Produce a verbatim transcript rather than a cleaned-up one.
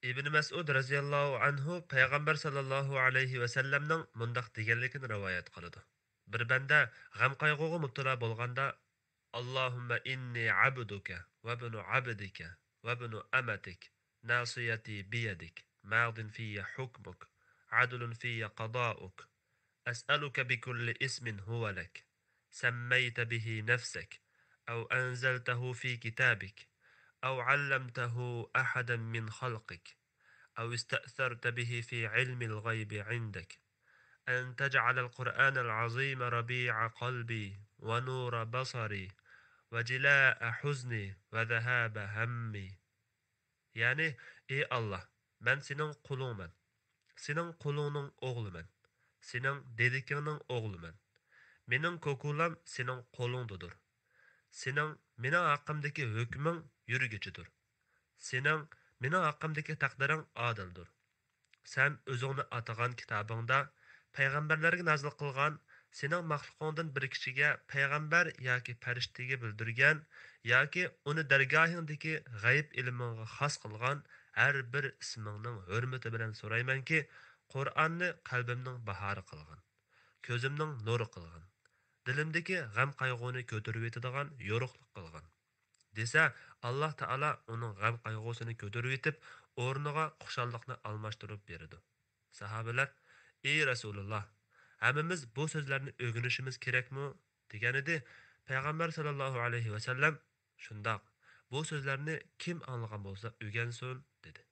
ئىبن مەسئۇد رەزىياللاھۇ ئەنھۇ پەيغەمبەر ساللاللاھۇ ئەلەيھى ۋەسەللەمنىڭ مۇنداق دېگەنلىكىنى رىۋايەت قىلىدۇ: بىر بەندە غەم-قايغۇغا مۇپتىلا بولغاندا، اللهم إني عبدك وابن عبدك وابن أمتك، ناصيتي بيدك، ماض في حكمك، عدل في قضاؤك، أسألك بكل اسم هو لك، سميت به نفسك، أو أنزلته في كتابك، أو علمته أحدا من خلقك، أو استأثرت به في علم الغيب عندك، أن تجعل القرآن العظيم ربيع قلبي، ونور بصري، وجلاء حزني، وذهاب همي. يەنى، ئى ئاللا، مەن سېنىڭ قۇلۇڭمەن، سېنىڭ قۇلۇڭنىڭ ئوغلىمەن، سېنىڭ دېدىكىڭنىڭ ئوغلىمەن. مېنىڭ كوكۇلام سېنىڭ قولۇڭدىدۇر. سېنىڭ مېنىڭ ھەققىمدىكى ھۆكمۈڭ يۈرگۈچىدۇر. سېنىڭ مېنىڭ ھەققىمدىكى تەقدىرىڭ ئادىلدۇر. سەن ئۆزۈڭنى ئاتىغان كىتابىڭدا پەيغەمبەرلەرگە نازىل قىلغان، سېنىڭ مەخلۇقۇڭدىن بىر كىشىگە پەيغەمبەر ياكى پەرىشتىگە بىلدۈرگەن ياكى ئۇنى دەرگاھىڭدىكى غەيىب ئىلمىڭغا خاس قىلغان ھەر بىر ئىسمىڭنىڭ ھۆرمىتى بىلەن سورايمەنكى، قۇرئاننى قەلبىمنىڭ باھارى قىلغىن، كۆزۈمنىڭ نۇرى قىلغىن، دىلىمدىكى غەم-قايغۇنى كۆتۈرۈۋېتىدىغان يورۇقلۇق قىلغىن، دېسە، ئاللا تائالا ئۇنىڭ غەم-قايغۇسىنى كۆتۈرۈۋېتىپ، ئورنىغا خۇشاللىقنى ئالماشتۇرۇپ بېرىدۇ. ساھابىلەر، ئى رەسۇلۇللا، ھەممىمىز بۇ سۆزلەرنى ئۆگىنىشىمىز كېرەكمۇ؟ دېگەنىدى. پەيغەمبەر ساللاللاھۇ ئەلەيھى ۋەسەللەم، شۇنداق، بۇ سۆزلەرنى كىم ئاڭلىغان بولسا ئۆگەنسۇن، دېدى.